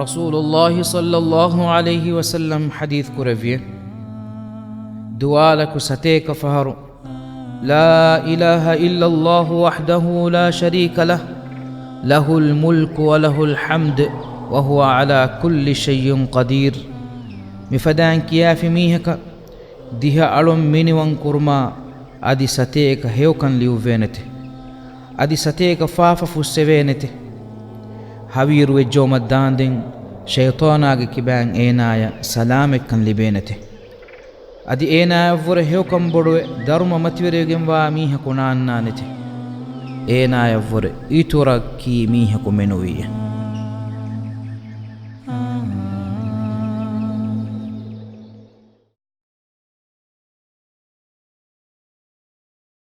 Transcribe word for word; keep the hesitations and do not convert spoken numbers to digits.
ރަސޫލުﷲ ޞައްލަﷲ ޢަލައިހި ވަސައްލަމް ޙަދީޘް ކުރެއްވިއެވެ. ދުވާލަކު ސަތޭކަ ފަހަރު، لا إله إلا الله وحده لا شريك له، له الملك وله الحمد وهو على كل شيء قدير. މިފަދައިން ކިޔާފި މީހަކަށް ދިހަ އަޅުން މިނިވަން ކުރުމާ، އަދި ސަތޭކަ ހެޔޮކަން ލިޔުއްވޭނެތެ. އަދި ސަތޭކަ ފާފަ ފުއްސެވޭނެތެ. ހަވީރުވެއްޖައުމަށް ދާނދެން ޝައިޠާނާގެ ކިބައިން އޭނާޔަށް ސަލާމަތްކަން ލިބޭނެތެ. އަދި އޭނާޔަށްވުރެ ހެޔޮކަން ބޮޑުވެ ދަރުމަ މަތިވެރިވެގެންވާ މީހަކު ނާންނާނެތެ. އޭނާޔަށްވުރެ އިތުރަށް ކީ މީހަކު މެނުވީއޭ.